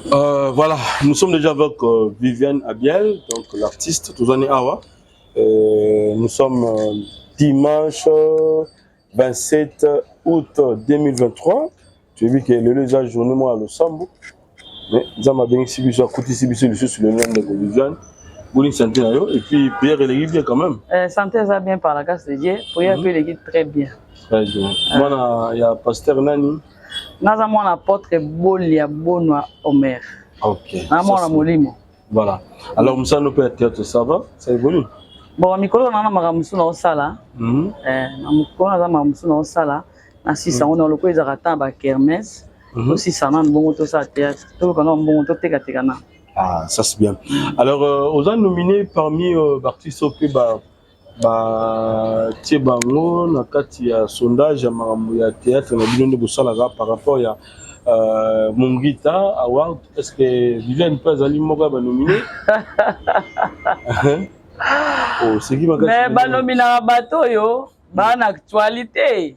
Voilà, nous sommes déjà avec Viviane Abiel, donc l'artiste tozani awa. Nous sommes dimanche 27 août 2023. Tu as vu que lelo eza journée moko ya losambo, mais Nzambe abengisi biso, akutisi biso lisusu lelo na ndeko Viviane. Boni santé na yo? Et puis prière eleki bien quand même? Santé eza bien par la grâce de Dieu. Prière mpe eleki très bien. Très bien. Mwana ya pasteur nani? Naza mwana apôtre Bolia Bonwa Omer. Na mwana molimo. Voilà. Alors mosala mpe ya théâtre, ça va, ça évolue? Bon, mikolo na makambo mosusu naosala. Na mokolo naza makambo mosusu naosala, nasisa yango na lokola ezalaka temps bakermesse. Tosisa nanu bongo, tosala théâtre, toluka na mbongo, totekateka na. Ah, ça c'est bien. Alors, oza nominé parmi baartiste oyo mpe batie bango na kati ya sondage ya makambo ya théâtre na bino nde bosalaka par rapport ya Mongita Award. Est ce que Viviane mpe azali moko ya banominé? Oh, seki makasi. Mais banominaka bato oyo baa na actualité.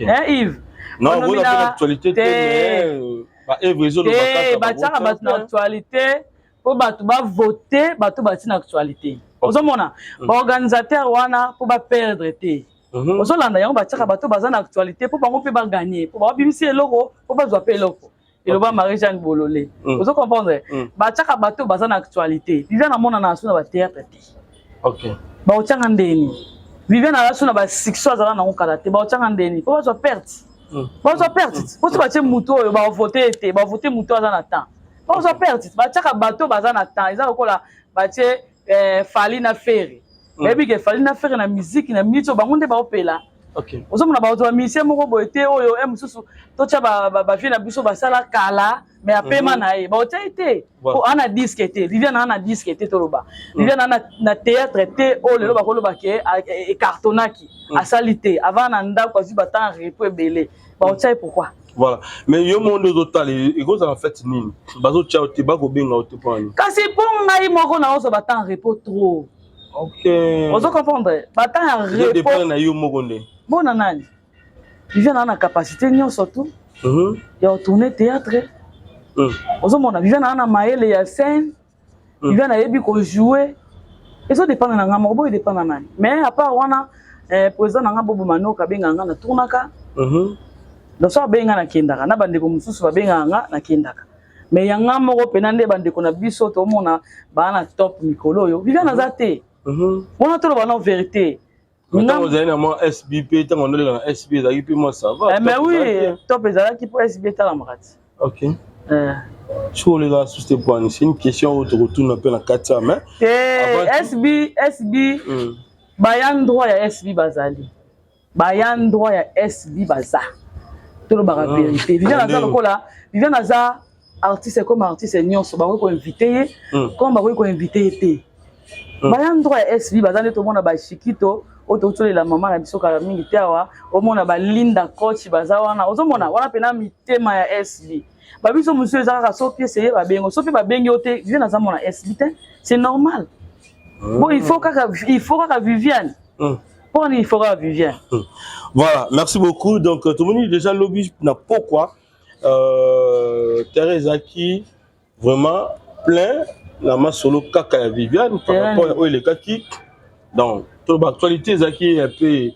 Hein, Yves? Non, bona mpe na actualité te, mais baœuvre ezoloba. Te, batiaka bato na actualité mpo bato bavote, bato bati na actualité. Ozomona baorganisateur wana, mpo baperdre te, ozolanda yango, batiaka bato baza na actualité mpo bango mpe baganye, mpo babimisi eloko, mpo bazwa mpe eloko. Eloba Marie Jeanne Bolole. Ozo comprendre? Batiaka bato baza na actualité. Viviane amonana asu na bathéâtre te. Baotianga ndeni? Viviane aza so na basuccès, azala nango kala te. Baotianga ndeni mpo bazwa perte? Bazwa perte mpo so batie motu oyo bavote ye te, bavote motu aza na temps, bazwa perte. Batiaka bato baza na temps. Eza lokola batie Fally na Ferre. Bayebi ke Fally na Ferre na musique na minute oyo, bango nde baopela. Ozomona, bato bamusicien moko boye te oyo e mosusu totya bavie na biso basala kala, mais apema na ye, baotya ye te po ana disque te. Viviane ana disque te, toloba Viviane ana na théâtre te oyo lelo bakoloba ke ecartonnaki. Asali te avant na ndako, azwi batemps repos ebele, baotya ye pourquoi? Voilà, mais yo moko nde ozotala, ekozala fête nini bazotya yo te, bakobenga yo te mpo nani? Kasi mpo ngai moko naozwa batemps repos trop. Ozo comprendre? Batemps ya repos na yo moko nde. Bona nani? Viviane aza na capacité nyonso tu ya kotourne théâtre. Ozomona, Viviane aza na mayele ya scène. Viviane ayebi kojoue. Ezodépendre na ngai moko boyo, edépendre na nani? Mais à part wana, président na ngai Bobo Manoka abengaka ngai, natournaka. Donc so abengi ngai, nakendaka. Na bandeko mosusu babengaka nga, nakendaka. Mais ya nga moko mpena nde bandeko na biso tomona baa na top mikolo oyo, Viviane aza te. Wana toloba na vérité. Ntango ozali na mwa SB mpe, ntango ondoleka na SB, ezalaki mpe mwa ça va? Mais oui, top ezalaki mpo SB etalamaka ti. Ok, soki oleka susu te poani, c'est une question oyo tokotuna mpe na kati ya mais te. SB, SB, baya droit ya SB bazali, baya droit ya SB baza. Tolobaka vérité, Viviane aza lokola Viviane aza artiste comme artiste nyonso. Bakoki koinvite ye comme bakoki koinvite ye te. Baya droit ya SB baza nde. Tomona bashikito oyo totolela mama na biso kala mingi te awa, omona balinda coach baza wana, ozomona wana mpena mitema ya SB. Babiso mosusu eza kaka so pièce ye babengo, so mpe babengi yo te. Viviane aza mona SB te, c'est normal. Bon, il faut kaka Viviane. Mpona il faut kaka Viviane? Voilà, merci beaucoup. Donc tomoni déjà lobi na pokwa, terrain ezalaki vraiment plein na masolo kaka ya Viviane par rapport ya oyo elekaki. Donc to baactualité ezalaki un peu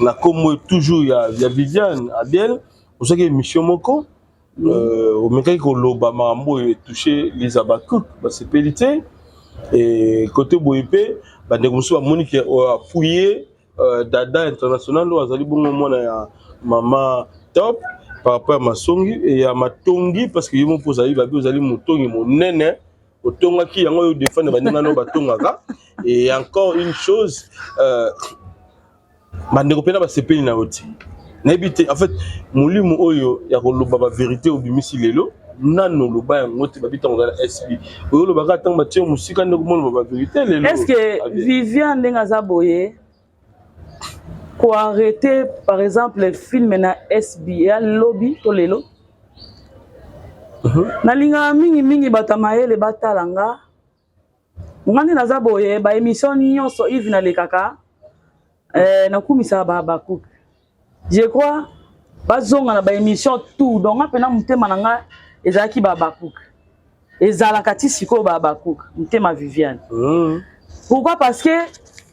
na kombo toujours ya Viviane Abiel. Ozwaki émission moko, omekaki koloba makambo oyo etouche les Abakuk, basepeli te. E côté boye mpe bandeko mosusu bamoni ke appuye Dada International oyo azali bongo mwana ya mama Top par rapport ya masongi ya matongi, parce que ye moko ozali babi ozali motongi monene, otongaki yango oyo defendre baninga no batongaka. Et encore une chose, bandeko mpena basepeli na yo te. Nayebi te, en fait molimo oyo ya koloba bavérité obimisi lelo, nano oloba yango te. Babi ntango oza na SB, oyo olobaka ntango batie mosika nde komona bavérité lelo. Est ce que Viviane ndenge aza boye, koarrêter par exemple film na SB ya lobi to lelo? Nalingaka mingimingi bato ya mayele batala nga. Nga nde naza boye, baémission nyonso Ive nalekaka, nakumisaka babakupe. Je crois Bazonga na baémission tout. Donc nga mpena motema na nga ezalaki babakuka, ezalaka ti sikoyo babakuka motema Viviane. Pourquoi? Parce que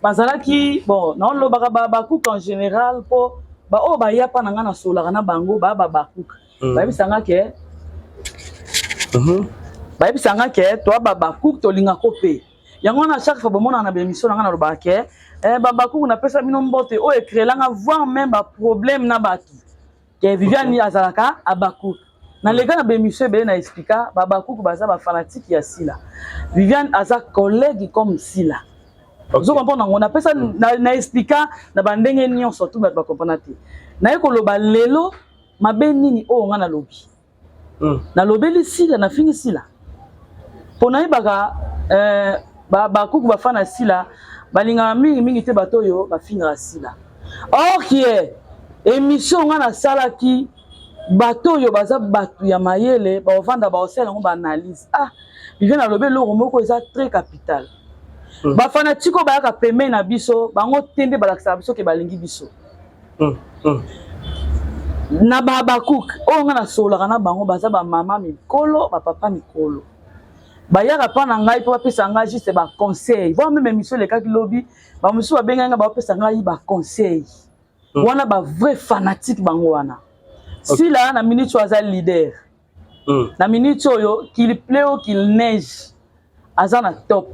bazalaki, bon, naolobaka babakuka en général, mpo baoyo baya mpa na nga, nasolaka na bango, baya babakuka. Bayebisanga ke bayebisanga ke toa babakuku, tolingako mpe yango wana. Chaque fois bomonaka na baémission na nga, nalobaka ke babakuku, napesa bino mbote. Oyo ecréelanga voire même baproblème na bato ke Viviane azalaka abakuku. Naleka na baémission ebele na explika babakuku baza bafanatike ya Sila. Viviane aza collègue comme Sila. Ozo comprendre yango? Napesa na explika na bandenge nyonso tu, bato bacomprendre te. Naye koloba lelo mabe nini oyo nga nalobi? Nalobeli Sila, nafingi Sila mpo nayebaka bakuku bafana Sila balingaka mingimingi te bato oyo bafingaka Sila. Or que émission nga nasalaki, bato oyo baza bato ya mayele baovanda, baosala yango baanalyse. Ah, Viviane alobi eloko moko eza très capital. Bafanatike oyo bayaka pembeni na biso, bango te nde balakisaka biso ke balingi biso. Na babakuke oyo nga nasololaka na bango, baza bamama mikolo, bapapa mikolo, bayaka mpa na ngai mpo bapesa ngai juste baconseil. Voire même émission elekaki lobi, bamosusu babengai ngai, bapesa ngai baconseil. Wana bavrai fanatique bango wana. Sila na minute oyo aza leader. Na minute oyo, qu'il pleut ou qu'il neige, aza na top.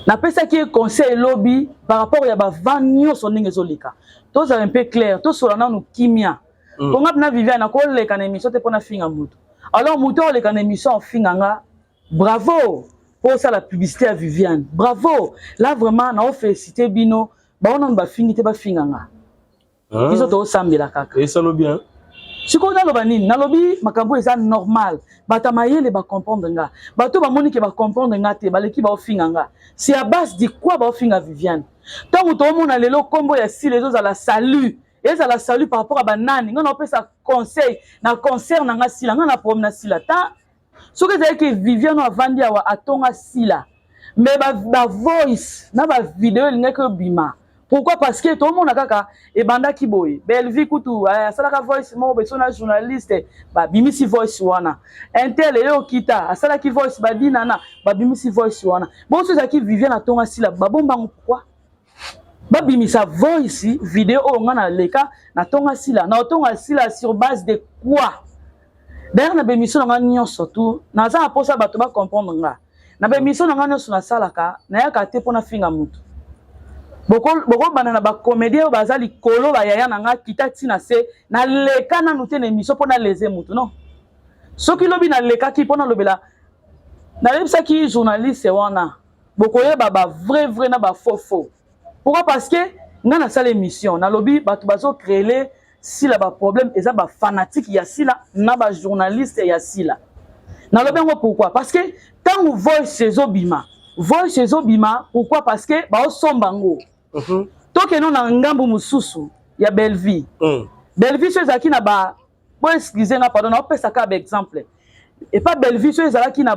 Napesaki ye conseil elobi par rapport ya bavent nyonso ndenge ezoleka. Tozala mpe clair, tosola nanu kimia. Mpo nga mpena Viviane, nakoleka na émission te mpo nafinga motu. Alors motu oleka na émission ofinga nga, bravo mpo osala publicité ya Viviane, bravo. Là vraiment naofélicité bino. Bango nanu bafingi te, bafinga nga. Biso tozosambela kaka. Esalo bien. Sikoyo naloba nini? Nalobi makambo eza normal. Bato ya mayele bacomprendre nga, bato bamoni ke bacomprendre nga te, baleki baofinga nga. C'est à base de quoi baofinga Viviane? Ntango toomona lelo nkombo ya Sile ezozala salut, ezala salut par rapport a banani? Nga naopesa conseil na concert na nga Sila. Nga na problème na Sila ta. Soki ezalaki Viviane oyo avandi awa atonga Sila, mais bavoice na bavideo elingaki obima. Pourquoi? Parce que tomona kaka ebandaki boye. Bellevie kutu asalaka voice moko beso na journaliste, babimisi voice wana. Intel eyo okita asalaki voice, badinana babimisi voice wana. Bonso ezalaki Viviane atonga Sila, babombango. Pourquoi babimisa voice video oyo nga naleka natonga Sila? Naotonga Sila sur base de quoi? D'ailleurs na bémission na nga nyonso tu, naza na mposa bato bacomprendre nga. Na bémission na nga nyonso nasalaka, nayaka te mpo nafinga motu. Bokobanda na bacomédien oyo baza likolo, bayaya na nga, kita ntina se. Naleka nanu te na émission mpo naleze motu, non. Soki lobi nalekaki mpo nalobela, nayebisaki journaliste wana, bokoyeba bavrai vrai na bafaux faux. Pourquoi? Parce que nga nasala émission, nalobi bato bazocréele Sila baproblème eza bafanatike ya Sila na bajournaliste ya Sila. Nalobi yango pourquoi? Parce que ntango voice ezobima, voice ezobima. Pourquoi? Parce que baosomba yango. Tokende na ngambu mosusu ya Bellevie. Bellevie so ezalaki na ba, bo excuse nga, pardon, naopesa kaka baexemple. Epa Bellevie so ezalaki na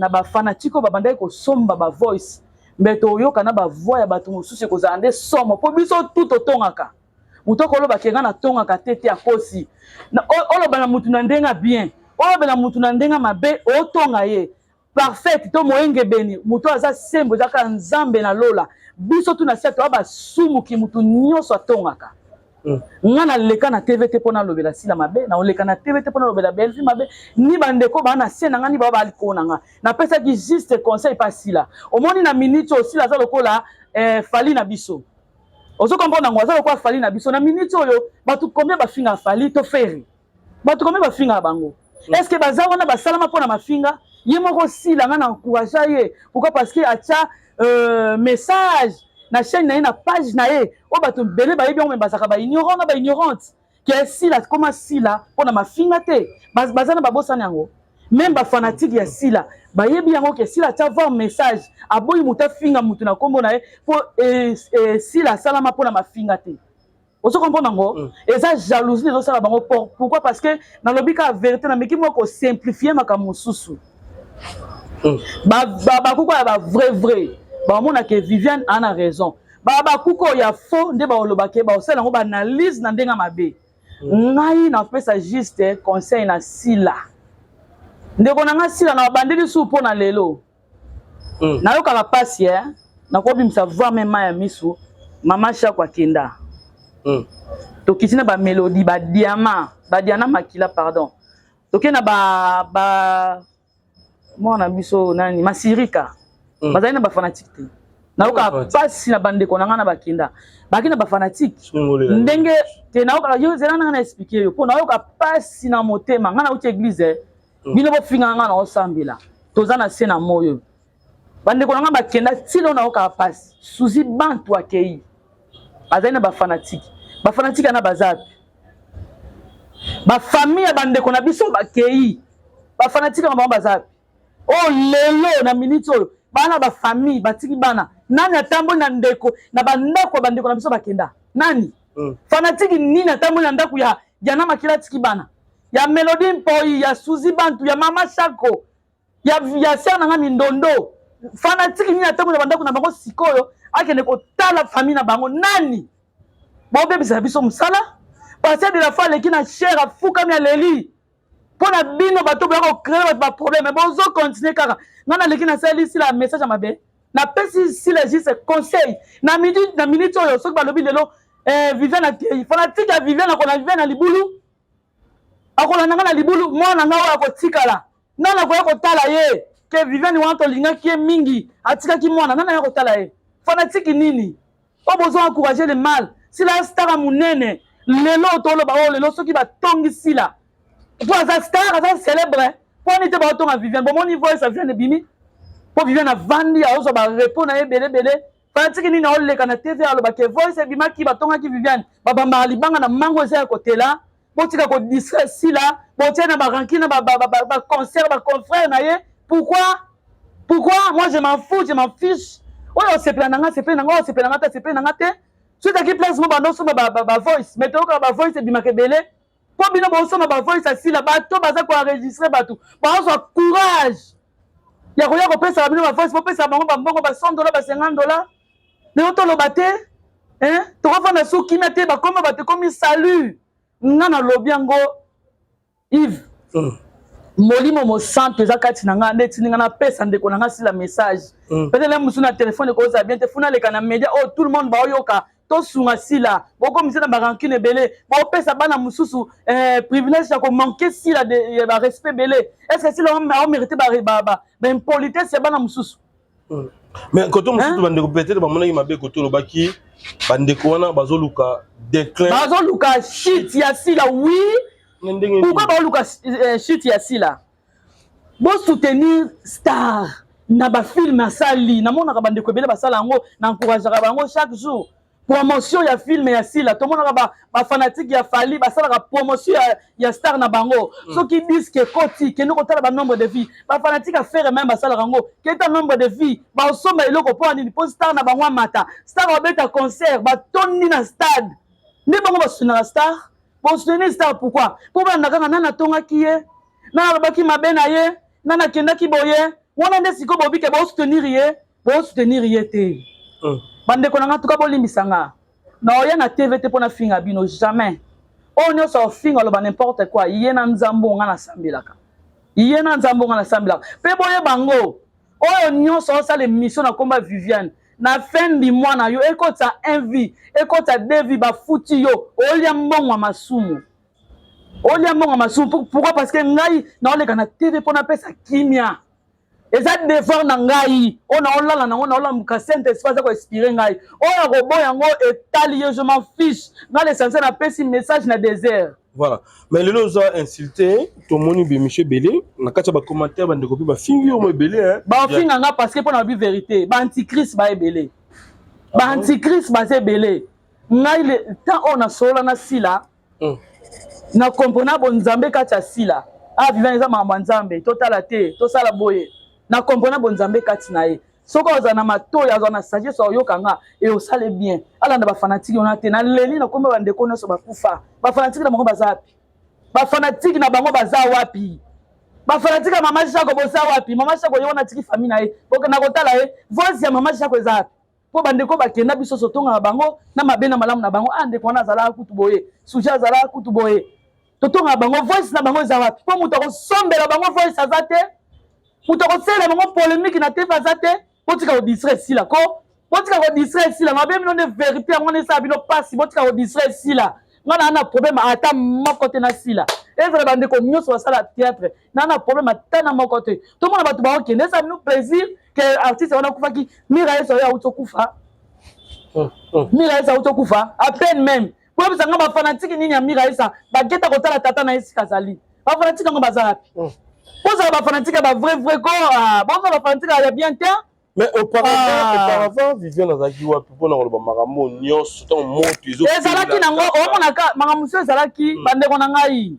bafanatike oyo babandaki kosomba bavoice, mbe toyoka na bavoix ya bato mosusu ekozala nde somo. Mpo biso tu totongaka moto, akolobaki nga natongaka te te, akosi. Oloba na mutu na ndenge bien, olobela mutu na ndenge mabe, otonga ye parfaite to moyengebeni. Moto aza sembo eza kaka Nzambe na lola. Biso tu na se toya basumuki, mutu nyonso atongaka. Nga naleka na TV te mpo nalobela Sila mabe, naoleka na TV te mpo nalobela Bellevie mabe, ni bandeko baa na se na nga, ni bao balikolo na nga. Napesaki juste conseil pa Sila. Omoni na minute oyo Sila aza lokola Fally na biso. Ozo comprendre yango? Aza lokola Fally na biso na minute oyo. Bato combien bafingaka Fally to Ferre? Bato combien bafingaka bango? Est ce que baza wana basalama mpo na mafinga? Ye moko Sila, nga na encourage ye. Pourquoi? Parce que atia message na chaîne na ye, na page na ye, oyo bato ebele bayebi yango, me bazalaka baignorant na baignorante ke Sila koma Sila mpo na mafinga te. Baza na babosani yango. Même bafanatike ya Sila bayebi yango ke Sila atia voir message, aboyi moto afinga motu na nkombo na ye, mpo Sila asalama mpo na mafinga te. Ozo comprendre yango? Eza jalousie ezosala bango. Pourquoi? Parce que nalobi kaka vérité, nameki moko kosimplifie makambo mosusu. Bakuku ya bavrai vrai baomona ke Viviane aza na raison. Bakuku oyo ya faux nde baolobake, baosala yango baanalyse na ndenge mabe. Ngai napesa juste conseil na Sila, ndeko na nga Sila, na babandeli su mpo na lelo. Nayokaka mpasi e nakobimisa voir même mai ya misu. Mama Shako akenda. Tokiti na bamélodie, badiama, badiana makila, pardon, toke na ba mwana biso nani, Masirika. Bazali na bafanatike te. Nayokaka mpasi na bandeko na ngai na bakenda, baki na bafanatike ndenge te. Nayokaka yo, zela nanga na expliquer yo, mpo nayoka mpasi na motema. Ngai nauti église. Bino bofingaka ngai, naosambela, toza na se na moyo. Bandeko na ngai bakenda, tilo nayokaka mpasi. Suzi Bantu akei, azali na bafanatike. Bafanatike ana baza wapi? Bafamille ya bandeko na biso bakei, bafanatike na bango baza wapi? Oyo lelo na miniti oyo, bana, bafamille batiki bana. Nani atamboli na ndeko na bandako ya bandeko na biso bakenda? Nani? Fanatike nini atamboli na ndako ya Diana Makila, atiki bana ya Melodi Mpoi, ya Suzi Bantu, ya Mama Shako, ya sœur na nga Mindondo? Fanatike nini atamboli na bandako na bango sikoyo, akende kotala famille na bango? Nani baobebisaka biso mosala? Pasteur de la foi aleki na chaire, afukami, aleli mpo na bino. Bato boya kocréer bato baproblème, bozocontinuer kaka. Ngai naleki, nasali Sila message ya mabe? Napesi Sila juste conseil na midi, na minute oyo. Soki balobi lelo Viviane akei, fanatike ya Viviane akona Viviane na libulu, akolanda ngai na libulu. Mwana ngai oyo akotikala, nani akoya kotala ye? Ke Viviane wana tolingaki ye mingi, atikaki mwana, nani aya kotala ye? Fanatike nini oyo bozo encourager le mal? Sila star ya monene. Lelo toloba oyo lelo, soki batongi Sila mpo aza star, aza célèbre, mpo ani te baotonga Viviane? Bomoni voice ya Viviane ebimi mpo Viviane avandi, azozwa barepos na ye ebelebele. Fanatike nini aoleka na TV alobaki voice ebimaki, batongaki Viviane? Babambaka libanga na mango eza ya kotela. Botika kodistraire Sila, botie na barancune na baconcert, baconfrère na ye. Pourquoi? Pourquoi? Moi, je m'en fous, je m'en fiche. Oyo osepela na nga, sepeli na nga. Oyo osepela na nga te, sepeli na nga te. Soki ezalaki place mo bando osomba bavoice, mais toyokaka bavoice ebimaka ebele mpo bino bosomba bavoice asila. Bato baza koenregistrer, bato bazwa courage ya koya kopesaka bino bavoice, bopesaka bango bambongo ba 100 $, ba 50 $. Lelo toloba te, tokofanda su kimia te. Bakoma bato ekomi salut. Nga nalobi yango, Yves. Molimo Mosantu eza kati na nga nde etindi nga napesa ndeko na nga Sila message. Peut-être mosusu na telefone ekozala bien te, funa aleka na média oyo tout le monde baoyoka. Tosunga Sila. Bokomisa na barancune ebele, bopesa bana mosusu privilège ya komanquer Sila ya barespect ebele. Est ce que Sila aomérite baimpolitesse ya bana mosusu? Mais koto mosusu, bandeko peut-être bamonaki mabe. Koto olobaki bandeko wana bazoluka déclin. Bazoluka chute ya Sila, oui. Pourquoi baoluka chute ya Sila? Bosoutenir star na bafilm asali. Namonaka bandeko ebele basala yango, na encourageaka bango chaque jour. Promotion ya film ya Sila, tomonaka bafanatike ya Fally basalaka promotion ya star na bango. Soki disque ekoti, kende kotala banombre de vues. Bafanatike ya Ferre même basalaka yango, keta nombre de vues, baosomba eloko. Mpo nini? Mpo star na bango amata. Star babeta concert, batondi na stade. Nde bango basoutenaka star. Bosoutenir star pourquoi? Mpo balanda kaka nani atongaki ye, nani alobaki mabe na ye, nani akendaki boye. Wana nde sikoyo bobike bosoutenir ye. Bosoutenir ye te. Bandeko na nga, tuka bolimbisa nga, naoya na TV te mpo nafinga bino, jamais. Oyo nyonso aofinga, aloba n'importe quoi, ye na Nzambe nga nasambelaka, ye na Nzambe nga nasambelaka. Mpe boyeba ngo, oyo nyonso osala émission na komba Viviane, na fin du mois na yo ekotisa un vues, ekotisa deux vues, bafuti yo, olia mbongo ya masumu, olia mbongo ya masumu. Pourquoi? Parce que ngai naoleka na TV mpo napesa kimia. Eza devoir na ngai oyo naolala nango, naolamuka, Saint Esprit aza koinspirer ngai. Oyo akoboya yango, etali ye, je m'en fiche. Ngai, l'essentiel napesi message na désert. Voilà, mais lelo oza insulté. Tomoni bémission ebele na kati ya bacommentaire, bandeko mpe bafingi yo mo ebele. Bafinga nga parce que mpo na babi vérité. Baantichrist ba ebele, baantichrist baza ebele. Ngai, le temps oyo nasolola na Sila, na comprena bonzambe kati ya Sila. Ah, vivant eza makambo ya Nzambe, totala te, tosala boye. Na comprena bonzambe kati na ye. Soki azala na matoyi, azala na sagesse, aoyoka nga e osale bien. Alanda bafanatike wana te. Naleli nakomba bandeko nyonso bakufa. Bafanatike na bango baza wapi? Bafanatike na bango baza wapi? Bafanatike ya Mama Shako boza wapi? Mama Shako ye wana atiki famille na ye, bokenda kotala ye. Voice ya Mama Shako eza wapi? Mpo bandeko bakenda, biso totongaka bango na mabe na malamu na bango. Ah, ndeko wana azalaka kutu boye, sujet azalaka kutu boye, totongaka bango. Voice na bango eza wapi? Mpo moto akosombela bango voice aza te, moto akosalela bango polémique na TV aza te. Botika kodistraire Sila ko, botika kodistraire Sila. Mabe bino nde vérité yango wana esala bino mpasi. Botika kodistraire Sila. Nga naa na problème ata moko te na Sila. Ezala bandeko nyonso basala théâtre, naa na problème ata na moko te. Tomona bato baokende, esala bino plaisir ke artiste wana akufaki. Mira Yesu oyo auti okufa, Mira Yesu auti okufa à peine même. Koyebisa nga bafanatiques nini ya Mira Yesa baketa kotala tata na ye esika azali? Bafanatiques yango baza wapi? Bozala bafanatiques ya bavrai vrai ko, bozala bafanatiques ya bien te. Mais auparavant, Viviane azalaki wapi mpona koloba makambo nyonso ntango moto? Ezalaki nango? Omonaka makambo mosusu ezalaki. Bandeko na ngai,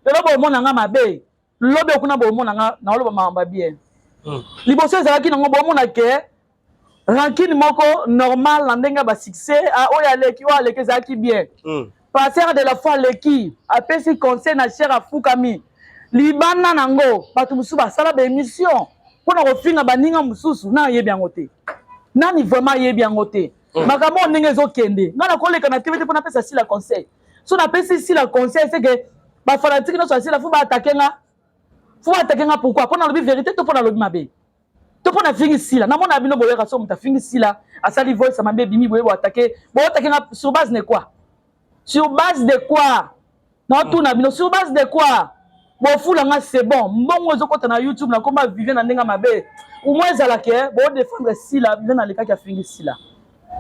lelo bomona nga mabe, lobi okuna bomona nga naoloba makambo ya bien. Liboso ezalaki nango, bomona ke rancune moko normal na ndenge ya basuccès, oyo aleki, oyo aleki, ezalaki bien. Pasteur de la foi aleki, apesi conseil na cher, afukami libanda nango. Bato mosusu basala baémission mpona kofinga baninga mosusu. Na ayebi yango te, nani vraiment ayebi yango te. Makambo oyo ndenge ezokende, ngai nakoleka na TV te mpo napesa Sila conseil. So napesi Sila conseil, c'est que bafanatiques nyonso ya Sila faut baattaquer nga, faut baattaquer nga. Pourquoi? Mpo nalobi vérité to mpo nalobi mabe to mpo nafingi Sila? Namona bino boyaka, so moto afingi Sila, asali voice mabe, ebimi boye, boattaquer, boattaquer nga sur base de quoi? Sur base de quoi? Naotuna bino, sur base de quoi bofula nga? C'est bon, mbongo ezokɔta na YouTube, nakoma Vivien na ndenge mabe. Umoi ezalaka bodéfendre Sila. Vivien alekaki, afingi Sila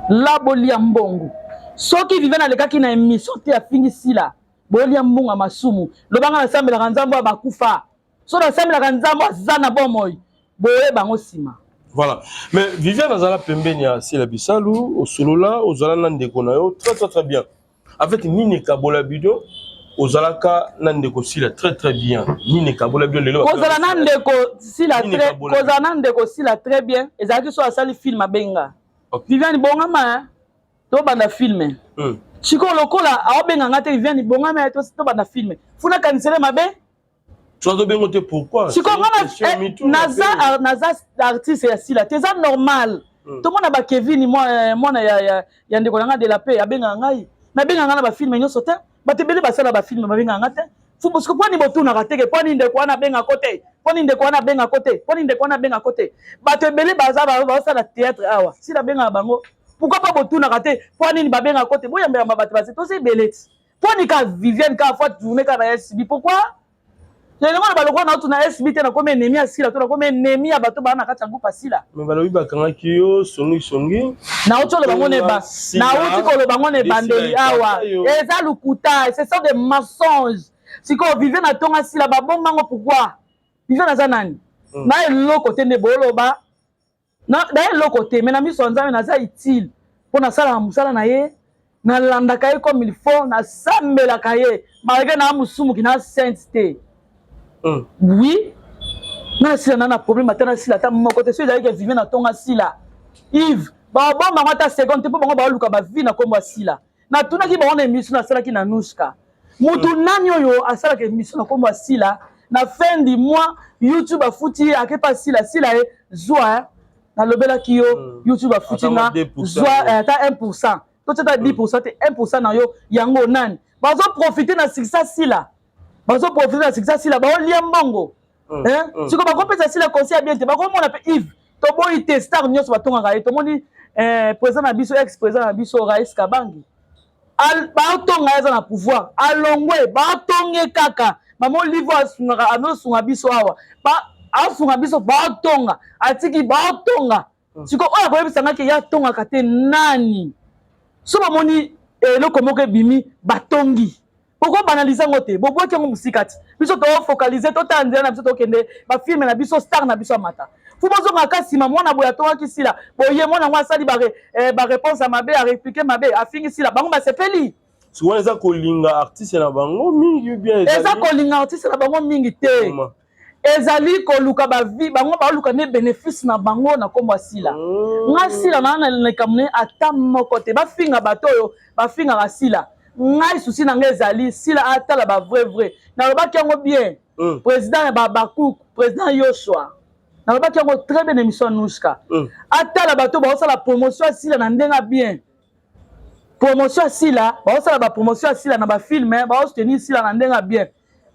la, bolia mbongo. Soki Vivien alekaki na émission te, afingi Sila, bolia mbongo ya masumu. Lobanga nasambelaka Nzambe oyo bakufa. So nasambelaka Nzambe aza na bomoi, boyeba yango nsima. Voilà, mais Viviane azala pembeni ya Sila Bisalu, osolola, ozala na ndeko na yo très très très bien. En fait, nini ekabola bino? Ozalaka na ndeko Sila très très bien, nini ekabola bino lelo? Kozala na ndeko Sila, kozala na ndeko Sila très bien ezalaki so asali film, abenga Viviane: "Bongama, tobanda film." Sikoyo lokola aobenga nga te: "Viviane, bongama, tobanda film," funa kanisele mabe. Tobengo te, pourquoi? Sikoyo nga naza artiste ya Sila te, eza normal. Tomona bakevin, mwana ya ndeko na nga de la paix, abengaka ngai, nabengaka nga na bafilm nyonso te. Bato ebele basala bafilm, babengaka nga te. Mponi botunaka teke mponi ndeko wana abengako te, mponi ndeko wana abengako te, mponi ndeko wana abengako te? Bato ebele baza bazosala théâtre awa, Sila abengaka bango. Pourquoi pas botunaka te mpo nini babengako te? Boyambeyamba bato base toza ebele ti. Mponi ka Viviane kaka fois tourne kaka na SB? Pourquoi elingo na balokwa na otuna SB te? Nakomi ennemi ya Sila to nakomi ennemi ya bato baa na kati ya groupe ya Sila? Mais balobi bakangaki yo songisongi. Nauti oloba ngo neba, nauti koloba ngo na ebandeli awa, eza lokuta, ce sont des mensonges. Sikoyo Viviane atonga Sila, babombango pourquoi? Viviane aza nani? Na eloko te nde boloba na eloko te, mais na miso ya Nzambe naza utile mpo nasalaka mosala na ye, nalandaka ye comme il faut, nasambelaka ye malgré naa mosumuki, na sainte te. Oui, nga nasila na problème ata nasila ata moko te. So ezalaki ke Vivien natonga Sila, Yves babombango ata seconde te, mpo bango baoluka bavues na nkombo ya Sila. Natunaki bango na émission nasalaki na Nuska: mutu nani oyo asalaka émission na nkombo ya Sila, na fin du mois YouTube afuti ye, akepa Sila, Sila ye zwa, nalobelaki yo, YouTube afuti nga, zwa ata 1 %, totia ata 10 % te, 1 % na yo. Yango nani bazoprofite na succès Sila? Bazoprofite na succès Sila, baolia mbongo. Sikoyo bakopesa Sila conseil ya bien te, bakomona mpe Yves. Toboyi te, star nyonso batongaka ye. Tomoni président na biso, ex président na biso Rais Kabangi, baotonga ye, aza na pouvoir, alongwe, baotonge kaka. Mama Olive asungaka, azosunga biso awa, asunga biso, baotonga, atiki, baotonga. Sikoyo oyo akoyebisangaki ye atongaka te nani? So bamoni eloko moko ebimi, batongi. Poko banalize yango te, bobwaki yango mosika ti. Biso tofocaliser, totala nzela na biso, tokende bafilm na biso, star na biso amata. Fu bozongaka nsima, mwana boye atongaki Sila boye, mwana yango asali baréponse ya mabe, arépliquer mabe, afingi Sila, bango basepeli. Wana eza kolinga artiste na bango mingi bien? Eza kolinga artiste na bango mingi te, ezali koluka bavues. Bango baoluka nde bénéfice na bango na nkombo ya Sila. Nga Sila naa na likambo ne ata moko te. Bafinga bato oyo bafingaka Sila, ngai souci na ngai ezali Sila atala bavrai vrai. Nalobaki yango bien. Président ya Babacook, président Yoshua. Nalobaki yango très bien émission Nouchka. Atala bato baosala promotion asila na ndenge bien. Promotion asila, baosala ba promotion asila na ba film, baosoutenir sila na ndenge bien.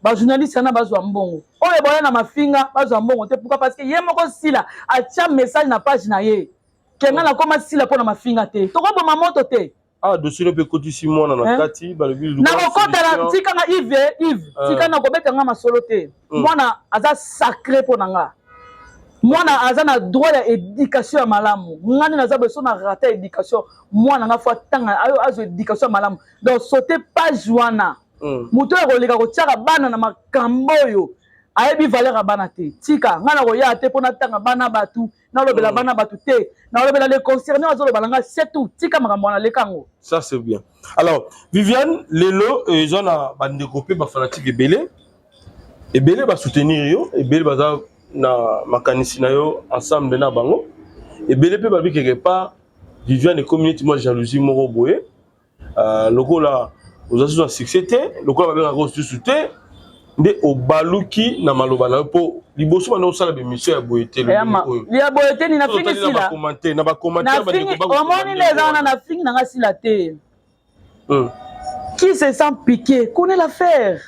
Ba journaliste wana bazwa mbongo. Oyo boya na mafinga bazwa mbongo te. Pourquoi? Parce que ye moko sila atia message na page na ye. Kenga na koma sila pona mafinga te. Tokoboma moto te. Ah, dossier mpe ekotisi mwana na kati, balobi nakokota na tikanga Yves, Yves, tika na kobeta nga masolo te. Mwana aza sacré mpo na nga. Mwana aza na droit ya éducation ya malamu. Nga nde naza beso na rata éducation. Mwana nga fo atanga ayo azwa éducation ya malamu. Donc sauter page wana. Moto oyo akoleka kotiaka bana na makambo oyo ayebi valeur ya bana te. Tika nga na koya te mpo natanga bana bato, nalobela bana bato te, nalobela le concerné azoloba na nga, c'est tout. Tika makambo wana, leka yango. Ça, c'est bien. Alors Viviane, lelo eza na bandeko mpe bafanatike ebele ebele basoutenir yo, ebele baza na makanisi na yo ensemble na bango, ebele mpe babi quelque part Viviane ekomi neti mwa jalousie moko boye, lokola oza susu na succès te, lokola babengaka susu te, nde obaluki na maloba na yo, mpo liboso banda osala bémission ya boye te. Ya boye te, ni nafingi sila. Na bacommentaire. Omoni nde eza wana, nafingi nanga sila te. Qui se sent piqué connaît l'affaire.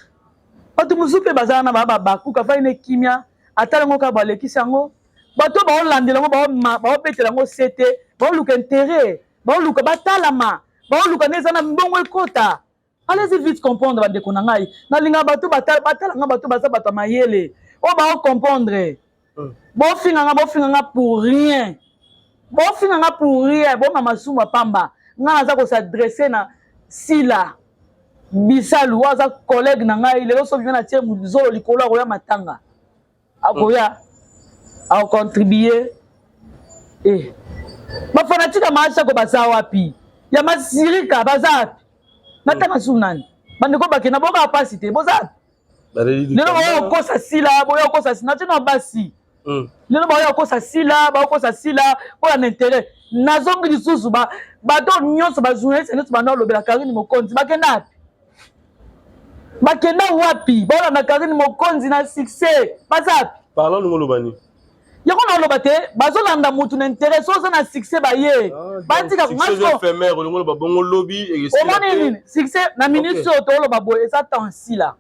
Bato mosusu mpe baza wana, baa babakuka fai ne kimia, atala yango kaka, balekisi yango. Bato baolandela yango, baobetela yango se te, baoluka intérêt, baoluka batalama, baoluka nde eza na mbongo ekota. Allez-y vite comprendre, bandeko na ngai. Nalingaka bato batalanga, bato baza bato ya mayele oyo baocomprendre. Bofinganga, bofinganga pour rien, bofinganga pour rien, boma masumu ya pamba. Ngai naza kos'adresser na Sila Bisalu oyo aza collègue na ngai. Lelo so vivien atie zolo likolo, akoya matanga, akoya akocontribue. E bafanatika maasako baza wapi? Ya masirika baza wapi? Natanga su nani? Bandeko bakenda, bokaa pasi te, boza wapi lelo? Boya kokosa sila, boya kokosa sila natie na basi. Lelo baoya kokosa sila, baokosa sila mpo na intérêt. Nazongi lisusu, bato nyonso, bajournaliste nyonso banda olobela Karine Mokonzi, bakenda wapi? Bakenda wapi? Baolanda Karine Mokonzi na succès, baza wapi? Parlant, ndenge oloba nini? Yango na oloba te, bazolanda mutu na intérêt. So oza na succès, baye batika. Éphémère, olingo oloba bongo, lobi. Omoni nini? Succès na minute oyo tooloba boye eza tansila.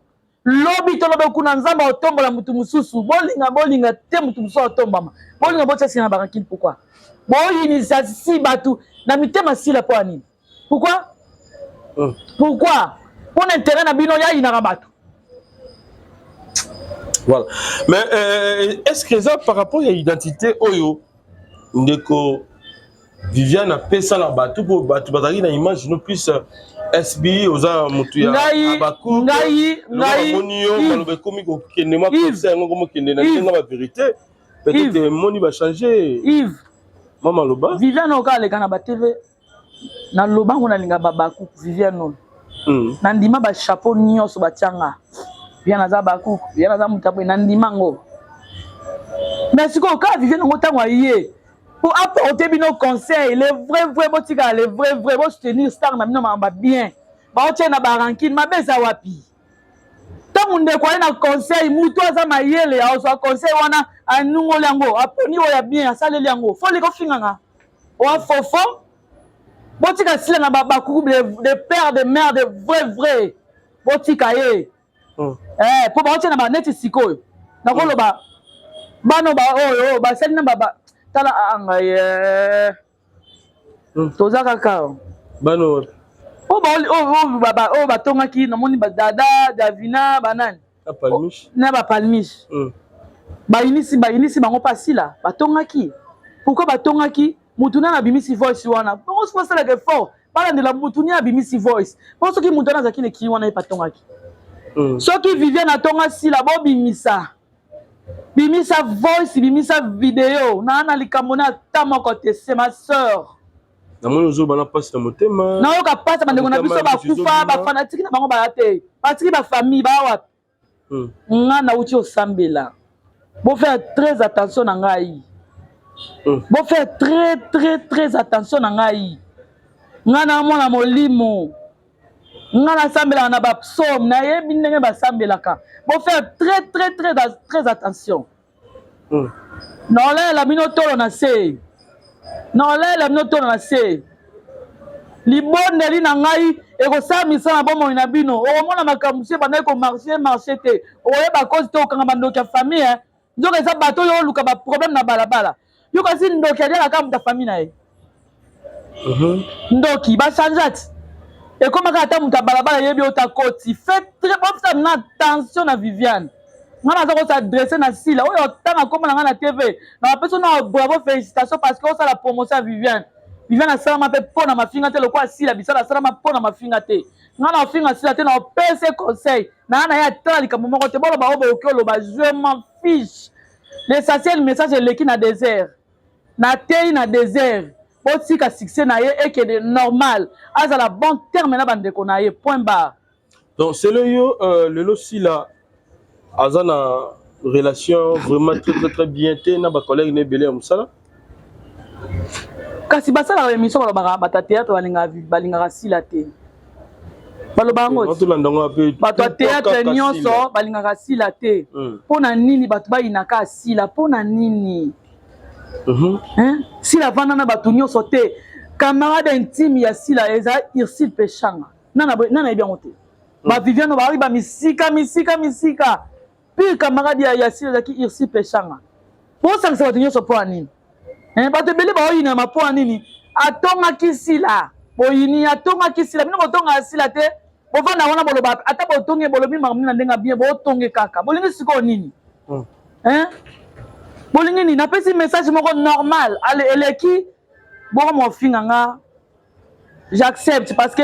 Lobi toloba kuna, Nzambe aotombola mutu mosusu. Bolinga, bolinga te, mutu mosusu aotombama. Bolinga botia sila na barakini. Pourquoi boyinisa si bato na mitema sila? Mpo ya nini? Pourquoi? Pourquoi? Mpo na intérêt na bino, yayinaka bato. Voilà, mais est-ce que eza par rapport ya identité oyo ndeko Viviane apesa na bato, mpo bato bazalaki na image no plus SB, oza motu ya Abaku? Ngai namoni yo, maloba ekomi kokende mwa conseil, yango komokende na ndenge bavérité, peut-être emoni bachange. Yves. Mama, loba. Viviane oyo kaka aleka na batv, naloba ngo, nalinga babakuku. Viviane oyo, nandima bachapeau nyonso batianga Viviane aza bakuku, Viviane aza moto aboye, nandima ngo. Mais sikoyo kaka Viviane yango, ntango aye po apporter bino conseil, le vrai vrai, botikala le vrai vrai, bosoutenir star na bino, makambo bien, baotie na barankine mabe eza wapi? Ntango ndeko aye na conseil, mutu aza mayele azwa conseil wana, anungoli yango, aponi oyo ya bien, asaleli yango. Foleka ofinganga oa fofo. Botika sila na babakuku de père de mère de vrai vrai, botika ye. Po baotia na baneti sikoyo, nakoloba bana oyo basali na baba, tala ngai, toza kaka. Bana wapi? Oyo batongaki, namoni badada Davina, banani na bapalmiche, bayinisi, bayinisi bango mpe asila batongaki. Pourquoi batongaki mutu nani abimisi voice wana? Bongo soki basalaka effort, balandela mutu nini abimisi voice, mpo soki mutu wana azalaki na ekiri wana, ye patongaki. Soki Viviane atonga sila, bobimisa, bimisa voice, bimisa video. Naa na likambo na ata moko te, c'est ma sœur. Namoni ozoloba na mpasi na motema. Nayoka mpasi, bandeko na biso bakufa, bafanatiki na bango baya te, batiki bafamille, baya wapi? Nga nauti osambela. Bofaire très attention na ngai. Bofaire très très très attention na ngai. Ngai na mwana molimo, ngai nasambelaka na bapsaume, nayebi ndenge basambelaka. Bofaire très très très très attention. Naolayela bino tolo na se, naolayela bino tolo na se. Libondeli na ngai ekosala misala na bomoi na bino. Okomona makambo mosusu ebandaki komarche marche te, okoyeba kozi te, okanga bandoki ya famille. Nzoka eza bato oyo oluka baproblème na balabala. Yo kasi ndoki aliaka kaka moto ya famille na ye. Ndoki bachangea ti ekomaka ata moto ya balabala yebi oyo takoti. Fait très bofisa na attention na Viviane. Nga naza kosadresse na Sila oyo otanga kombo na ngai na TV, na bapesi na bravo, félicitation, parce que osala promotion ya Viviane. Viviane asalama mpe mpo na mafinga te, lokola Sila bisala asalama mpo na mafinga te. Nga na ofinga Sila te, na opese conseil na na ye atala likambo moko te. Boloba oyo bokoki oloba, je m'en fiche. L'essentiel, message eleki na désert, natei na désert. Botika succès na ye ekende normal, azala bon terme na bandeko na ye, point barre. Donc selon yo, lelo Sila aza na relation vraiment très très très bien te na bacollègue na ebele ya mosala. Kasi basalaka émission, balobaka bato ya théâtre balingaka Sila te, baloba yango. Tolanda yango mpe. Bato ya théâtre nyonso balingaka Sila te. Mpo na nini bato bayinaka Sila? Mpo na nini? Hein? Sila avanda na bato nyonso te. Camarade intime ya Sila eza Ursile Peshanga. Nana nayebi yango te. Baviviano baoyi bamisika misika misika. Pire camarade ya Sila ezalaki Ursile Peshanga. Bosangisa bato nyonso mpo ya nini? Bato ebele baoyinama mpo ya nini? Atongaki Sila, boyini. Atongaki Sila, bino botongaka Sila te. Bovanda wana, boloba ata botongi, bolobi makambo na ndenge bien, botonge kaka. Bolingi sikoyo nini? Hein? Bolingi nini? Napesi message moko normal, ale eleki boko mofinga nga, j'accepte, parce que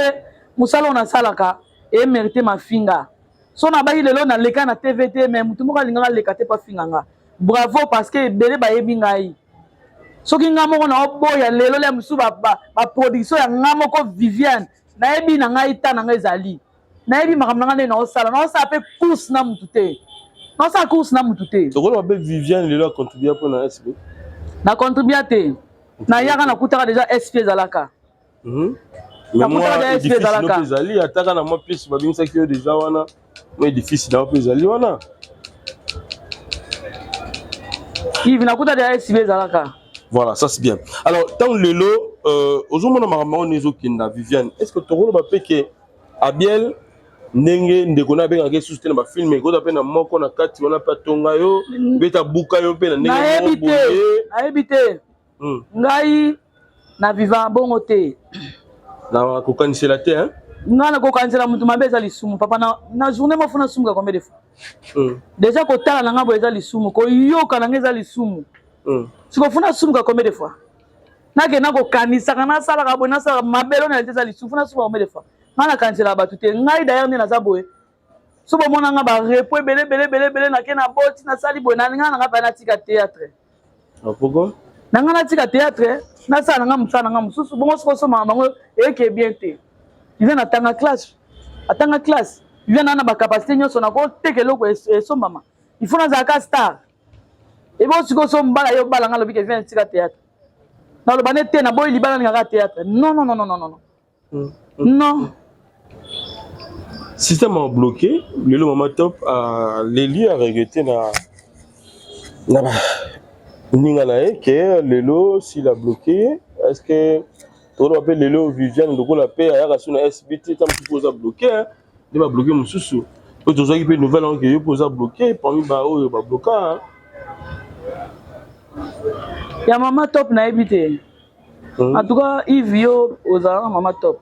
mosala oyo nasalaka emérite mafinga. So nabaki lelo naleka na TV te, mais motu moko alingaka aleka te mpo afinga nga. Bravo, parce que ebele bayebi ngai. Soki nga moko naoboya lelo lia mosusu baproduction ya nga moko Viviane, nayebi na ngai ta na ngai ezali, nayebi makambo na ngai nde naosala. Naosala mpe course na mutu te, naosala course na mutu te. Tokoloba mpe Viviane lelo acontribua mpona SB? Na contribua te. Nayaka, nakutaka déjà SP ezalaka. Nakutaka déjà SP ezalaka. Ezali ataka na mwa pièce babengisaki yo déjà wana, mwa édifice na yo mpe ezali wana. Yves, nakuta déjà SP ezalaka. Voilà, ça c'est bien. Alors ntango lelo ozomona makambo yango ezokenda, Viviane, est ce que tokoloba mpe ke Abiel, ndenge ndeko na abengaka lisusu te na bafilme, ekozala mpe na moko na kati wana mpe atonga yo, beta buka yo mpe na ndenge? Nayebi te, nayebi te. Ngai na vivant bongo te. Na kokanisela te, hein? Ngai nakokanisela motu mabe eza lisumu, papa. Na journée moko nasumuka combien de fois? Déjà kotala na ngai boye eza lisumu, koyoka na ngai eza lisumu. Sikoyo funa nasumuka combien de fois? Nakenda kokanisaka, nasalaka boye, nasalaka mabelo na te, eza lisumu. Funa nasumuka combien de fois? Ngai nakanisela bato te. Ngai d'ailleurs nde naza boye, so bomona nga barepos ebele ebele ebele ebele, nake na boti, nasali boye, nalinga na ngai mpe natika théâtre. Pourquoi? Na ngai natika théâtre, nasala na ngai mosala na ngai mosusu bongo. Soki osomaka bango eyeke bien te. Viviane atanga classe, atanga classe. Viviane ana bacapacité nyonso nakoteka eloko esombama. Il faut nazalaka star ebo. Sikoyo so mbala yo bala nga, alobi ke Viviane tika théâtre, naloba ne te, naboyi libala, ningaka théâtre. Non, non, non, non, non, non, non. Système a bloqué lelo. Mama Top aleli, aregrete na baninga na ye ke lelo s'il a bloqué. Est ce que tokoloba mpe lelo Viviane lokola mpe ayaka so na SBT, ta mosusu oza bloqué nde babloqué mosusu oyo tozwaki mpe nouvelle yango ke yo mpe oza bloqué parmi baoyo babloka? Ya Mama Top, nayebi te. En tout cas, Yves, yo ozala na Mama Top,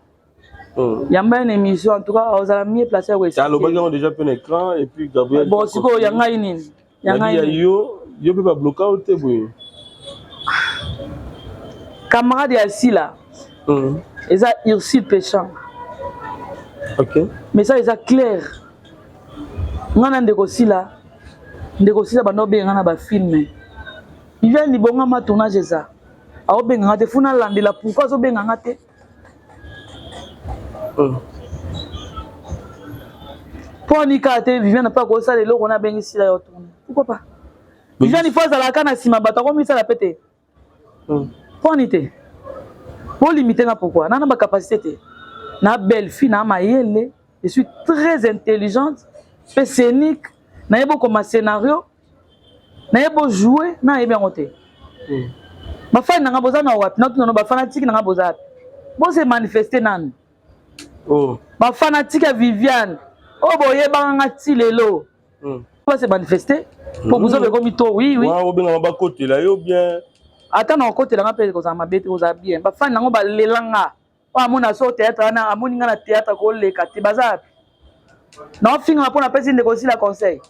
yamba une émission. En tout cas ozala mieux placé ya koexpliquer. Alobaki yango déjà mpe na écran et puis Gabriel. Bon, sikoyo ya ngai nini? Ya ngai ya yo, yo mpe babloka yo te boye? Camarade ya Sila eza Ursule Péchant. Message eza clair. Ngai na ndeko Sila, ndeko Sila banda obenga ngai na bafilme. Viviane libongama, tournage eza, aobenga nga te. Funa alandela pourquoi azobenga nga te. Mpo ani kaka te Viviane mpe akosala eloko na abengi Sila yo tourne, pourquoi pas Viviane? Ifo azalaka na nsima, bato akomisala pe te. Mpo ani te bolimite nga? Pourquoi nana bacapacité te? Na belle fille, na mayele, je suis très intelligente mpe scénique, nayebi okoma scénario. Naye bo jouer na yebi yango te. Bafani na nga boza na wapi? Natuna no bafanatiki na nga boza wapi? Bose manifester nanu. Oh. Bafanatiki ya Viviane oyo boyebaka nga ti lelo. Base manifester po bozoba ekomi to oui oui. Wana obengama bakotela yo bien. Ata na okotela nga mpe kozala mabe te, kozala bien. Bafani nango balela nga. Oyo amona so théâtre wana, amoni nga na théâtre koleka te, baza wapi? Naofingama mpo napesi ndeko osila conseil.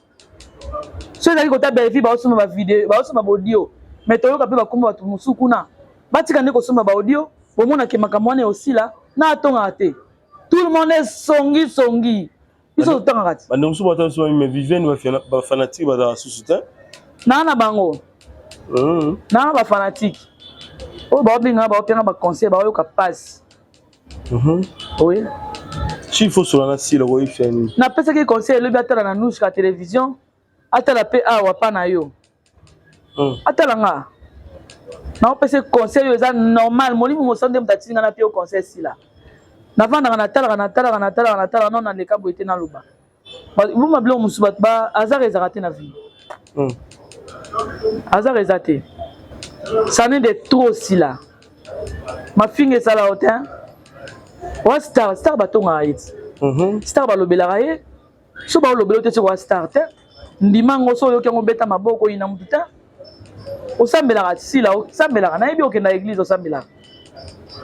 So ezalaki kota Bellevue, baosomba bavideo, baosomba baaudio, mais toyoka mpe bakomba bato mosusu kuna batika nde kosomba baaudio. Bomonake makambo wana osila na atongaka te. Tout le monde est songi songi, biso totangaka te. Bandeko mosusu bata biso, mais Viviane, bafanatike bazalaka susu te. Naa na bango, naa bafanatike oyo baobengaka, baopianga baconseil, baoyoka mpasi. Oui. Si faut sola na sila koyebisa nini? Napesaki conseil elobi atala na Nushka télévision, atala mpe awa pa na yo. Atala nga naopesa conseil oyo eza normal. Molimo mosantu nde moto atindi nga na mpe yo conseil. Sila navandaka, natalaka, natalaka, natalaka, natalaka no naleka boye te. Naloba boma biloko mosusu, bato ba hasard ezalaka te na vie. Hasard eza te, ça n'est de trop. Sila mafinga esala yo te. Wa star, star batongaka ye ti. Star balobelaka ye, so baolobela yo te, soki wa star te, ndima yango. So oyoki yango, obeta maboko, oyina motu te. Osambelaka, Sila, osambelaka, nayebi okenda église, osambelaka.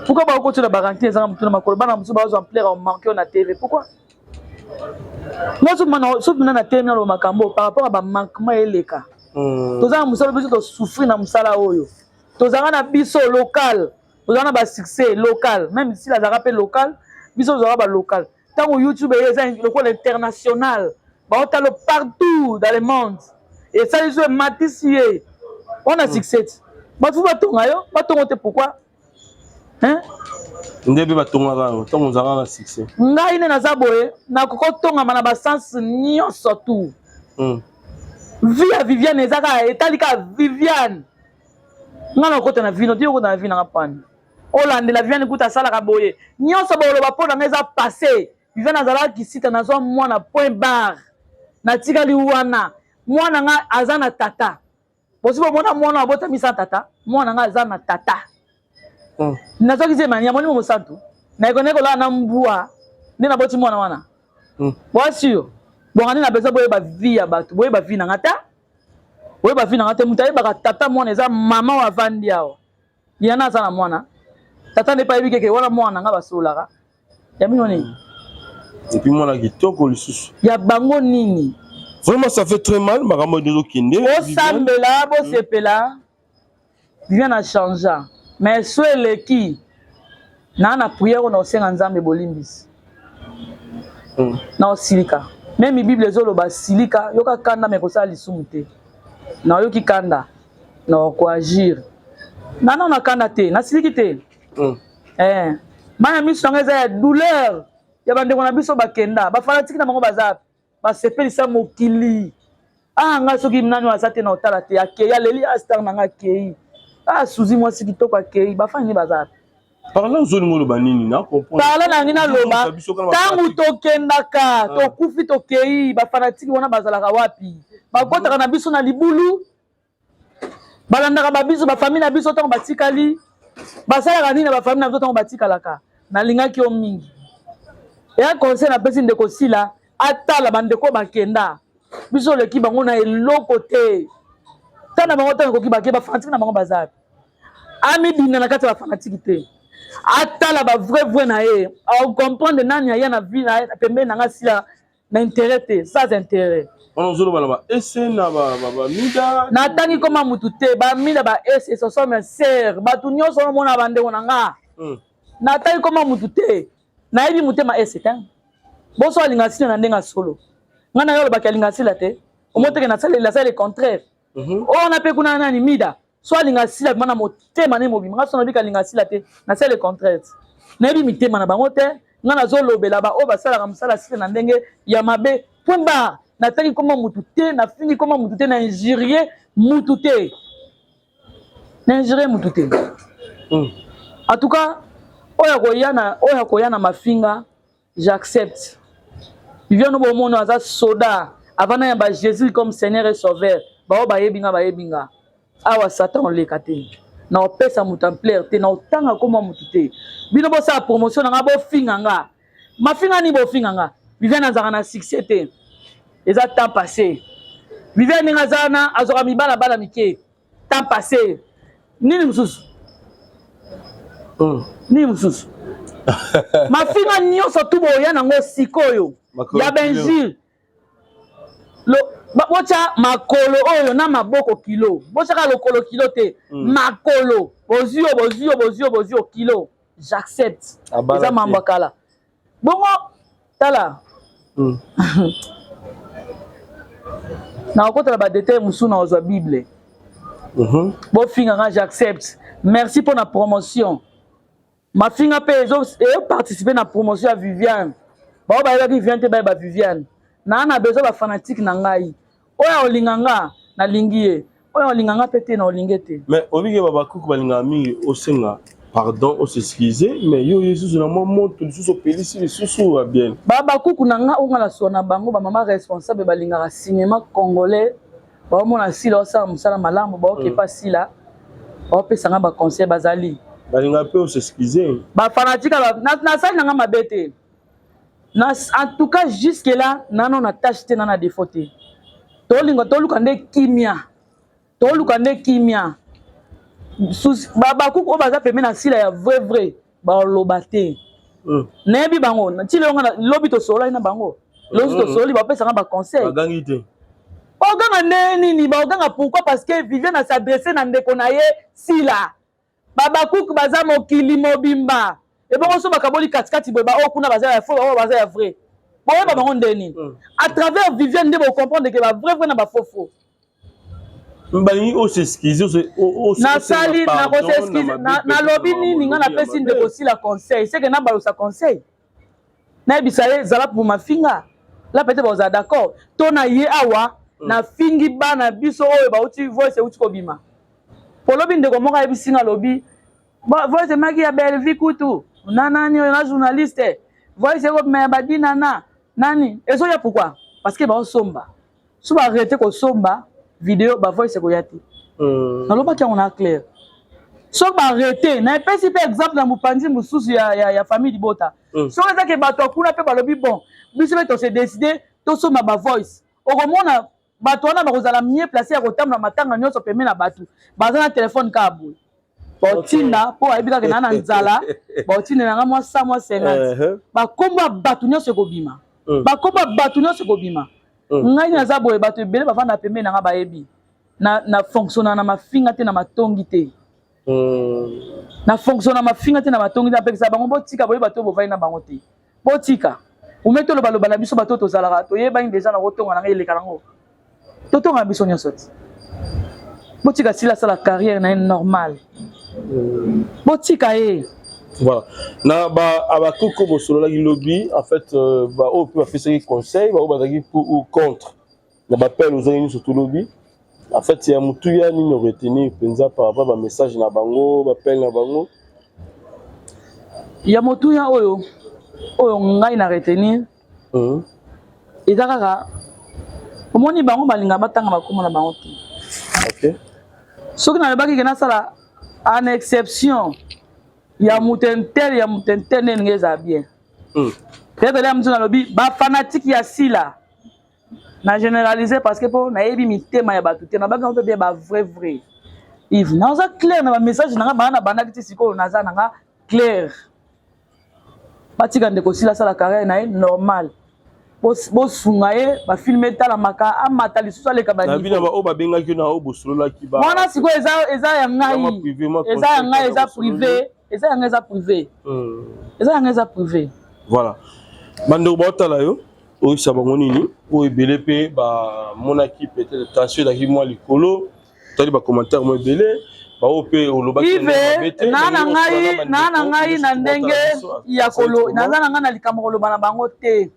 Pourquoi baokotiola barankin ezanga motu na makolo? Bana mosusu bazwa ampleur, omanke yo na TV, pourquoi? Nga soki mpena na telemi, naloba makambo par rapport ya bamanquement eleka. Toza na mosala, biso tosouffrir na mosala oyo. Tozalaka na biso local, tozala na basuccès local, même Sila azalaka mpe local, biso tozalaka balocal. Ntango YouTube eye, eza lokola international, baotala partout dans le monde. Esali so ematisi ye wana succès ti bato fo batonga yo, batongo te, pourquoi, hein? Nde mpe batongaka yo ntango ozalaka na succès. Ngai nde naza boye, nakoki kotongama na basense nyonso tu. Vie ya Viviane eza kaka, etali kaka Viviane. Ngai nakota na vie no te, okota na vie nanga pani olandela Viviane kuta asalaka boye nyonso. Boloba mpo na ngai eza passé. Viviane azalaka kisita, nazwa mwana, point barre, natikali wana. Mwana nga aza na tata. Bosi bomona mwana abotamisa tata? Mwana nga aza na tata. Nazwaki zema ya Molimo Mosantu, nayekonaki kolala na mbwa nde naboti mwana wana. Boa sûr bonga nde na besoin boyeba vie ya bato, boyeba vie nanga ta, boyeba vie nanga te. Moto ayebaka tata mwana eza mama oyo avandi awa. Yana aza na mwana, tata nde mpe ayebi keke wana mwana nga basololaka ya bino nini. Et puis mwana kitoko lisusu. Ya bango nini? Vraiment, ça fait très mal makambo oyo ezokende. Bosambela, bosepela. Viviane achangea, mais so eleki naa na prière oyo na osenga Nzambe bolimbisi. Na osilika, même Bible ezoloba silika, yoka kanda, me kosala lisumu te. Nayoki kanda, na okoagir nano na kanda te, nasiliki te. Eh. Bana miso yango eza ya douleur ya bandeko na biso bakenda. Bafanatiki na bango baza basepelisa mokili. Ah, ngai soki nani aza te na otala te, akei, aleli a star na ngai akei. Ah, Suzi mwasi kitoko akei, bafani nde baza. Parla, ozolinga oloba nini na comprendre? Parla nangi naloba, ntango tokendaka, tokufi, tokei, bafanatiki wana bazalaka wapi? Bakotaka na biso na libulu, balandaka babiso, bafamille na biso ntango batikali, basalaka nini na bafamille na biso ntango batikalaka? Nalingaki yo mingi. Eya conseil napesi ndeko Sila, atala bandeko bakenda, biso oleki bango na eloko te. Tala bango ntango ekoki bake, bafanatiki na bango baza wapi? Amibina na kati ya bafanatiki te, atala bavrai vrai na ye, acomprendre nani aya na vie na ye pembeni na nga. Sila na intérêt te, sans intérêt. Wana ozoloba na ba ese na bamida. Natangi koma mutu te, bamida, ba ese, ce sont mes sœurs. Bato nyonso omona bandeko na nga. Natangi koma mutu te, nayebi motema ese te. Boso alinga Sila na ndenge ya solo. Ngai na yo olobaki alinga Sila te, omoteke nasalela asala le contraire. Oyo wana mpe kuna nani mida so alinga Sila bima na motema ne mobima. Ngai so nabika alinga Sila te, nasala le contraire. Nayebi mitema na bango te. Ngai nazolobela baoyo basalaka mosala Sila na ndenge ya mabe, point barre. Natangi koma mutu te, nafingi koma mutu te, na injurie mutu te, na injurie mutu te. En tout cas, oyo akoya na mafinga, j'accepte. Viviane bomona aza soda avanda ya ba Jésus comme Seigneur et Sauveur. Bao bayebi nga, bayebi nga. Awa Satan oleka te, na opesa moto ampleur te, na otanga komwa motu te. Bino bosala promotion na nga, bofinga nga, mafinga nini? Bofinga nga, Viviane azalaka na succès te, eza temps passé. Viviane ndenge aza wana, azwaka mibala bana mike, temps passé. Nini mosusu? Nini mosusu? Mafinga nyonso tu boya nango sikoyo ya benjure, botya makolo oyo na maboko kilo, botyaka lokolo kilo te. Makolo bozwi yo, bozwi yo, bozwi yo, bozwi yo kilo, j'accepte. Eza mambo ya kala. Bongo tala, nakokotala badétail mosusu na kozwa Bible. Bofinga nga, j'accepte. Merci mpo na promotion. Mafinga mpe ezoparticipe na promotion ya Viviane. Bao bayebaki Viviane te, bayeba Viviane. Naa na besoin bafanatike na ngai. Oyo olinga nga, nalingi ye. Oyo olinga nga mpe te, na olingi te. Mais obike babakuku balingaka mingi osenga pardon, os'excuse, mais yo lisusu na mwa moto lisusu opelisi lisusu ya bien. Babakuku na nga oyo nga nasuwa na bango, bamama responsable balingaka cinéma congolais, baomona Sila osala mosala malamu, baokepa Sila, baopesa nga baconseil, bazali. Balingaka mpe os'excuse. Bafanatike nasali na nga mabe te. En tout cas, jusque là nano na tâche te, na na défaut te. Tolinga toluka nde kimia, toluka nde kimia. Bakuku oyo baza pembeni na Sila ya vrai vrai, baloba te. Nayebi bango ntina yo nga lobi tosololaki na bango, lobi tosololi, bapesanga baconseil. Bagangi te. Baoganga nde nini? Baoganga pourquoi? Parce que Viviane as'adresse na ndeko na ye Sila. Babakuku baza mokili mobimba. Ebongo so bakaboli katikati boye, baoyo kuna baza ya faux, baoyo baza ya vrai, boyeba bango nde nini? À travers Viviane nde bocomprendre ke bavrai vrai na bafaux faux. Balingi os'excuse. Nasali nakos'excuse, nalobi nini? Nga napesi ndeko Sila conseil, seke nabalosa conseil, nayebisa ye zala pour mafinga la, peut-être bazala d'accord to na ye awa. Nafingi bana biso oyo bauti voice euti kobima. Polobi ndeko moko ayebisi nga, alobi voice emaki ya Bellevie kutu na nani oyo na journaliste, voice ekobima ya badina na nani ezoya. Pourquoi? Parce que baosomba. So baarrêter kosomba video, bavoice ekoya te. Nalobaki yango na clair. Soki baarrêter, na epesi mpe exemple na mopanzi mosusu ya famille libota. Soki ezake bato akuna mpe balobi bon, biso mpe tose décide tosomba bavoice, okomona bato wana bakozala mieux placé ya kotambola matanga nyonso pembe na bato baza na telefone kaka boye. Baotinda mpo bayebi kaka na nzala, baotinda nanga mwa 100, mwa 50. Bakombo ya bato nyonso ekobima, bakombo ya bato nyonso ekobima. Ngai naza boye, bato ebele bavanda pembeni nanga bayebi na fonctionna na mafinga te, na matongi te. Na fonctionne na mafinga te, na matongi te. Napekisa bango, botika boye, bato bovandi na bango te, botika ume tolobaloba na biso. Bato tozalaka toyebani deja na kotonga nanga eleka nango, totonga na biso nyonso ti. Botika Sila asala carrière na ye normal, botika ye. Voilà, na ba abakoko bosololaki lobi, en fait baoyo mpe bapesaki conseil, baoyo bazalaki pour ou contre na bapele ozwaki nyonso tolobi, en fait ya motuya nini oretenir mpenza par rapport bamessage na bango, bapele na bango? Ya motuya oyo ngai na retenir eza kaka omoni bango balinga batanga bakoma na bango te. Soki nalobaki ke nasala en exception ya moto intel, ya moto intel, nde ndenge ezala bien. Peut-être ya moto nalobi bafanatike ya Sila, na généraliser parce que mpo nayebi mitema ya bato te. Nabaki yango mpe bien, bavrai vrai. Yves, naza clair na bamessage na nga baa na bandaki ti sikoyo, naza na nga clair. Batika ndeko Sila asala carrière na ye normal, bosunga ye, bafilme etalamaka, amata lisusu, aleka. Oyo babengaki na oyo bosololaki? Wana sikoyo eza ya ngai, eza ya ngai, eza privé, eza ya ngai, eza privé, eza ya ngai, eza privé. Voilà, bandeko baotala yo, oyebisa bango nini? Oyo ebele mpe bamonaki peut-être tension ezalaki mwa likolo, tali bacommentaire mo ebele, baoyo mpe olobaki. Naa na ngai na ndenge ya kolo, naza na ngai na likambo koloba na bango te.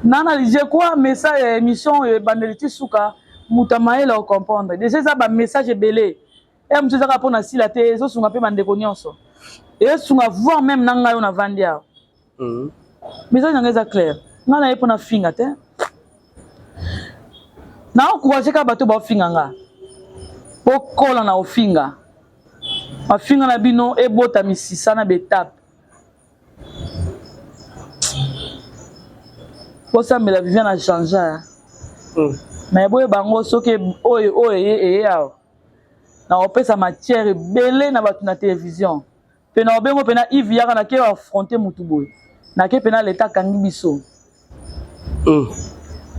Nana, je crois message ya émission oyo ebandeli ti suka, moto amayele ocomprendre déjà. Eza bamessage ebele ya mosu, ezaka mpona Sila te, ezosunga mpe bandeko nyonso, ezosunga voire même na ngai oyo navandi awa. Message na ngai eza clair. Ngai na ye mpona finga te. Na encourage kaka bato baofinga nga. Bokola na ofinga. Mafinga na bino ebota misisa na betape. Bosambela Viviane a changea. Mais boyeba yango soki oyo oyo eye eye awa. Nakopesa matière ebele na bato na télévision. Pe na obengo pena Yves yaka na ke affronter mutu boye. Na ke pena l'État kangi biso.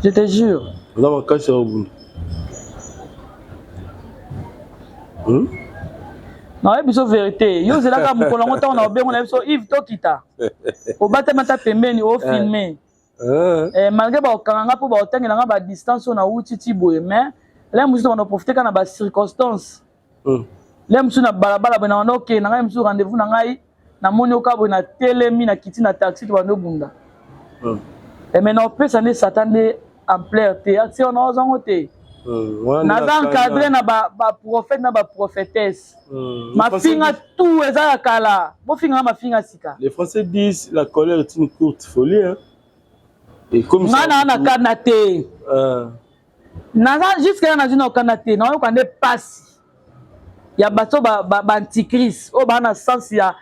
Je te jure. Oza makasi ya obunda. Nayebi biso vérité. Yo ozelaka mokolo yango ntango na obengo na biso Yves tokita. Obatami ata pembeni ofilme. Eh, malgré bakokanga nga mpo bakotangela nga ba distance oyo nauti ti boye mais le mosusu tobanda profite kaka na ba circonstance. Le mosusu na balabala boye na banda okende na ngai mosusu rendez-vous na ngai namoni oka boye na telemi na kiti na taxi tobanda obunda. Eh, mais na opesa nde satan nde ampleur te atie wana ozango te. Naza encadré na baprophète na baprophétesse. Mafinga tout eza ya kala, bofinga nga mafinga sika. Les Français disent la colère est une courte folie, hein. Et comme nga na na kanda te. Naza jusque là nazwi na okanda te, nayoka nde pasi ya bato ba antichrist oyo baa na sens ya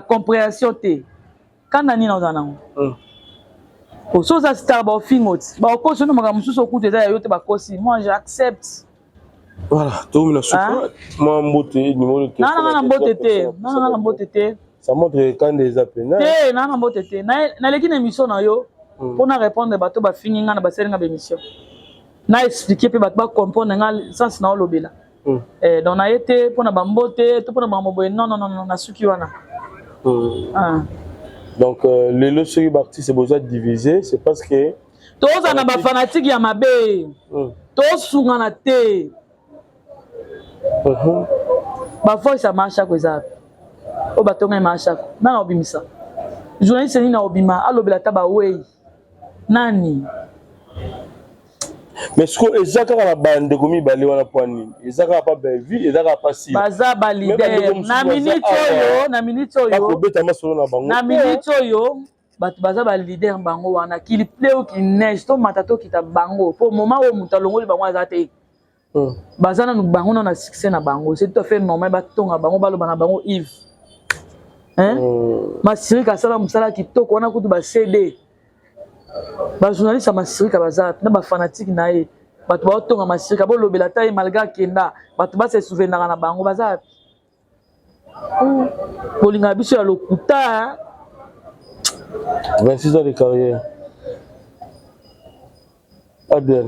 compréhension te. Kanda nini ozala nango? So oza star baofinga oti bakosi ono makambo mosusu okuta eza ya yo te bakosi. Moi j'accepte. Voilà, tokomi na suka. Mwa mbote numéro de téléphone. Nana na mbote te, nana na mbote te. Ça montre que kanda eza pena. Te, nana na mbote te. Naleki na émission na yo mpona répondre bato bafingi nga na basali nga bémission. Na expliquer mpe bato bacomprendre nga sens na olobela. Eh, donc naye te mpona bambote to mpona makambo boye. Non, non, non, nasuki wana. Ah. Donc lelo soki baartiste boza divisé, c'est parce que toza na bafanatike ya mabe. Tosungana te. Bavoice ya Mashako eza wapi? Oyo batonga ye Mashako nana obimisa journaliste nini na obima alobela ata bawei nani? Mais sikoyo eza kaka na bandeko mibale wana, mpo nini eza kaka pa Bellevue, eza kaka pa Sila? Baza baleader na minute oyo, na minute oyo. Bakobeta masolo na bango. Na minute oyo bato baza baleader bango wana. Qu'il pleut ou qu'il neige, tomata tokita bango, po moment oyo moto alongoli bango aza te. Baza nanu bango nano na succès na bango, c'est tout à fait normal batonga bango, baloba na bango. Yves, hein? Masirika asala mosala kitoko wana kutu bacd bajournaliste ya Masirika baza na bafanatike na ye. Bato baotonga Masirika, bolobela ata ye malgré akenda, bato base souvenaka na bango baza. Bolingaka biso ya lokuta. 26 ans de carrière, Abel.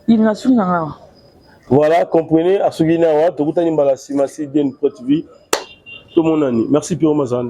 Il nasuki na nga. Voilà, comprenez, asuki na wa tokutani mbala nsima si Dieu nous prête vie, tomonani. Merci Pierrot Mazanda.